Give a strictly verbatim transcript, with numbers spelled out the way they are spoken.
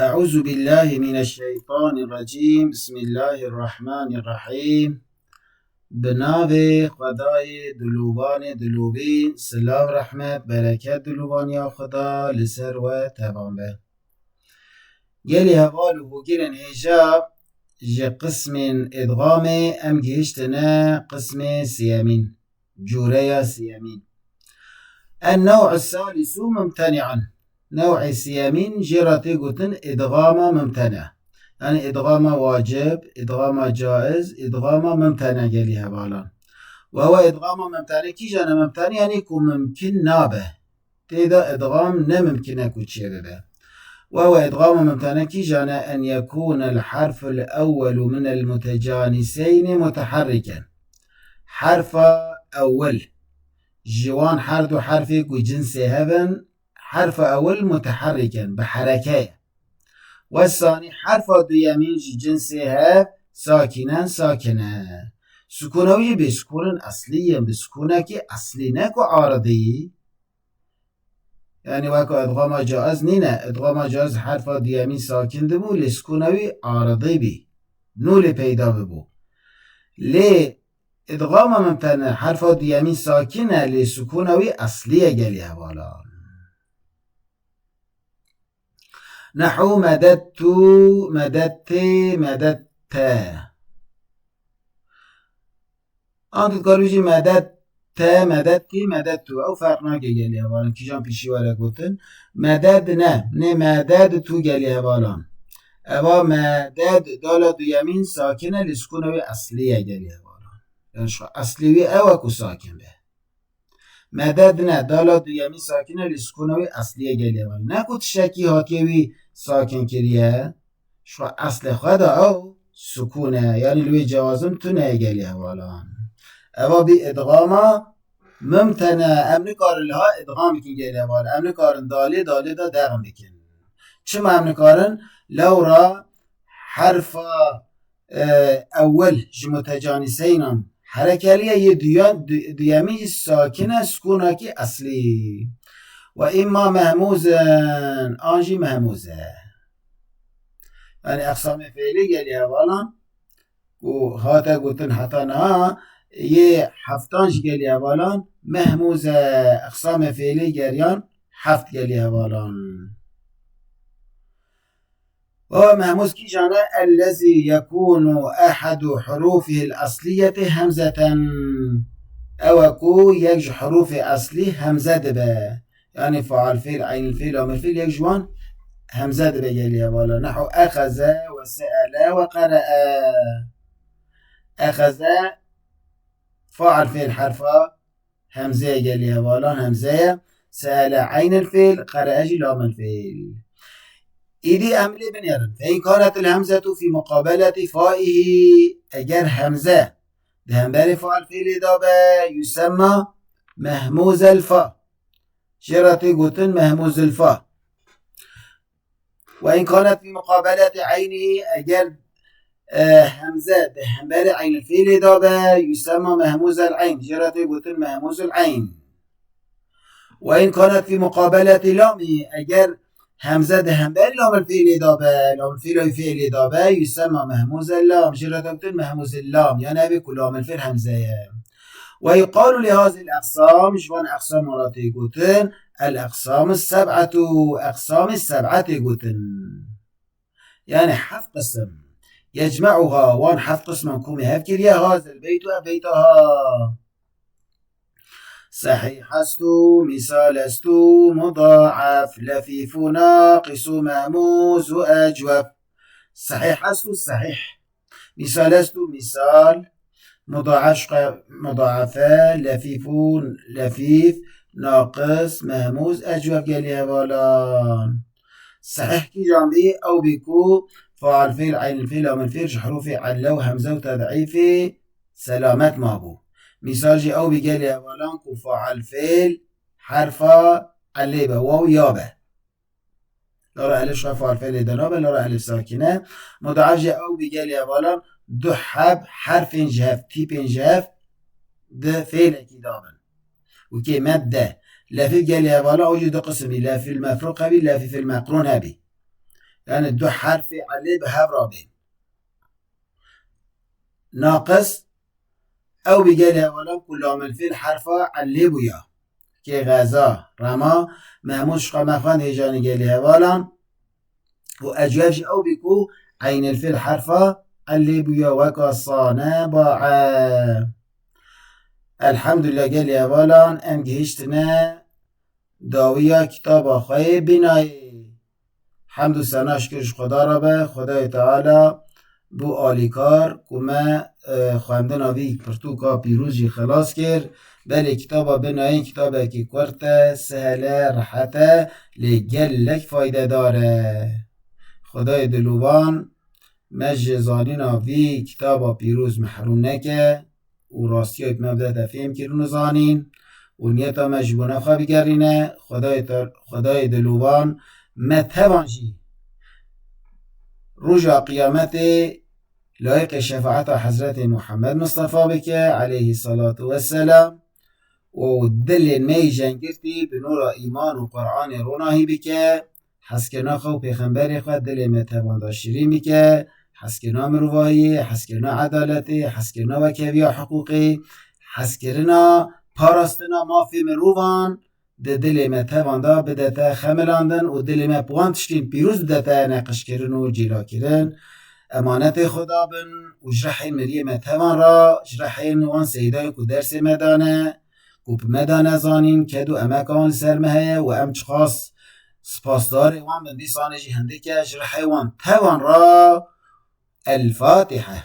أعوذ بالله من الشيطان الرجيم. بسم الله الرحمن الرحيم. Bi navê Xwedayê dilovanê dilovîn, silav, rehmet, bereket, dilovaniya Xweda li ser we tevan be. Gelî heval û hûgirên hêja, ji qismên îdgamê em gihiştine qismê siyemîn, cûreya siyemîn. En-new'u salisu mumteni'un. New'ê siyemîn jê re tê gotin îdgama mumtene. Yanî îdgama wacib, îdgama caiz, îdgama mumtene gelî hevalan. Û ewa îdgama mumtene kîjan e mumtene? Yanî ku mumkin nabe. Tê de îdgam ne mumkin e ku çêbibe. Û ewa îdgama mumtene kîjan e? En yekûnel harful ewwelu minel mutecaniseyni muteherriken. Herfa ewwel ji wan her du herfê ku cinsê hev in, herfa ewil muteherrik in, bi hereke ye. Wesanî herfa duyemîn ji cinsê hev sakîn in, sakin e. Sukûna wî jî bê sukûn in, eslî in, bi sukûnekî eslî, ne ku aridî. Yanî weka îdgama caiz nîne. Îdgama caiz herfa duyemîn sakîn dibû, lê sukûna wî aridî bî. Nû lê peyda bibû. Lê Îdgama mumtene herfa duyemîn sakîn e, lê sukûna wî eslî ye gelî hevalan. Nehu medettu, medettê, medette. An tu dikarî jî medette, medettî, medettu. Ew ferq nake gelî hevalan. Kîjan pişî were gotin. Meded ne. Nê meded tu gelî hevalan. Eva meded dala duyemîn sakîn e, lê sukûna wî eslî ye gelî hevalan. Yani şu eslî wî ew e ku sakin be. Meded ne, dala duyemî sakin e, lê sukûna wî eslî ye gelî heval. Ne ku tiştekî hatiye wî sakin kiriye, şu eslê xwe de ew sukûn e, yani li wê cewazin tune ye gelî hevalan. Eva bî îdgama mumtene, em nikarin liha îdgam bikin gelî heval. Em nikarin dalê, dalê de dexm bikin. Çima em nikarin? Lewra herfa e, ewil ji mutecaniseynan herekeliye, yê duya-, du-, duyemî jî sakin e, sukûnakî eslî. Ve îmma mehmûzin, an jî mehmûz e. Yani eqsamê fiilî gelî hevalan ku hate gotin heta niha, yê heftan jî gelî hevalan mehmûz e. Eqsamê fiilî geriyan heft gelî hevalan. Ve mehmûz kîjan e? Ellezî yekûnu ehedu hurûfihil esliyeti hemzeten. Ew e ku yek ji hurûfê eslî hemze dibe. Yani faal fiil, eynil fiil, lamil fiil, yek ji wan hemze dibe gelî hevala. Nehu exeze ve se'ele ve qere'e. Exeze faal fiil herfa hemzeye gelî hevalan, hemzeye. Se'ele eynil fiil, qere'e jî lamil fiil. Îdî em lê binêrin. Fe in kanetil hemzetu fî muqabeleti fa'ihi, eger hemze di hemberê faal fiilê de be, yusemma mehmûzel fa. Jê re tê gotin mehmûzil fa. Ve in kanet fî muqabeleti eynî, eger, e, hemze di hemberê eynil fiilê de be, yusemma mehmûzel eyn. Jê re tê gotin mehmûzul eyn. Ve in kanet fî muqabeleti lamî, eger hemze di hemberê lamil fiilê de be, lamil fiilê fiilê de be, yusemma mehmûzel lam. Jê re tê gotin mehmûzil lam. Yani ev ê ku lamil fiil hemze ye. Ve yuqalu li hazil eqsam, ji van eqsaman re tê gotin, el eqsamu seb'etu, eqsamê seb'e tê gotin. Yani heft qisim. Yecme'uha, wan heft qisman komê hev kiriye, hazil beytu, ev beyta ha. Sehîh estu, misal estu, mudaef, lefîfu, naqisu, mehmûzu, ecwef. Sehîh estu, sehîh. Misal estu, misal, mudaef, mudaefe, lefîfûn, lefîf, naqis, mehmûz, ecwef gelî hevalan. Sehîh kîjan bî? Ew bî ku faal fîl, eynil fîl, lamil fîl ji hurûfê elle û hemze û tedîfê selamet mabû. Misal jî ew bî gelî hevalan ku faal fîl herfa ellê be, waw ya be. Lara elif şefa harfê lê de nabe, lara elif sakîne. Mudaef jî ew bî gelî hevalan du heb, herfên ji hev, tîpên ji hev di fêlekî de bin. Wekî medde. Lefîf gelî hevalan ew jî du qisim bî. Lefîl mefrûq hebî, lefîfil meqrûn hebî. Yani du herfê elê bi hev re bên. Naqis, ew bî gelê hevalan ku lamil fîl herfa elê bûya. Kê xeza, rema, Mehmûd şiqa me xwend hêjanî gelê hevalan. Û ecwef jî ew bî ku eynil fîl herfa elê bûya weka sane bae. Elhamdulillah gelê hevalan em gihiştine dawiya kitaba xwe yê bînayê. Hemd û sena şikir ji Xweda re be, Xwedayê Teala bû alîkar ku me, e, xwendina vî pirtûka pîroz jî xilas kir. Belê kitaba bînayê kitabekî kurt e, sehel e, rehet e, lê gelek faydedar e. Xwedayê dilovan me ji zanîna vî kitaba pîroz mehrum neke û rastiya me bidete fêhmkirin û zanîn û niyeta me ji bona xwe bigerîne. Xwedayê te-, Xwedayê dilovan me tevan jî roja qiyametê layiqê şefaeta Hezretê Muhammed Mistefa bike, aleyhî salatu vesselam, û dilê me yî jengirtî bi nûra îman û Qur'anê ronahî bike, hezkirina xwe û pêxemberê xwe dilê me tevan de şirîn bike, hezkirina mirovahiyê, hezkirina edaletê, hezkirina wekheviya hiqûqê, hezkirina parastina mafê mirovan di dilê me tevan de bidete xemilandin û dilê me bi wan tiştên pîroz bidete neqişkirin û cîlakirin. Emanetê Xweda bin û ji rehên miriyê me tevan re, ji rehên wan seydayên ku dersê me dane, ku bi me dane zanîn, ked û emeka wan li ser me heye û em çiqas spasdarê wan bin, dîsanê jî hindike ji rehê wan tevan re. El Fatiha.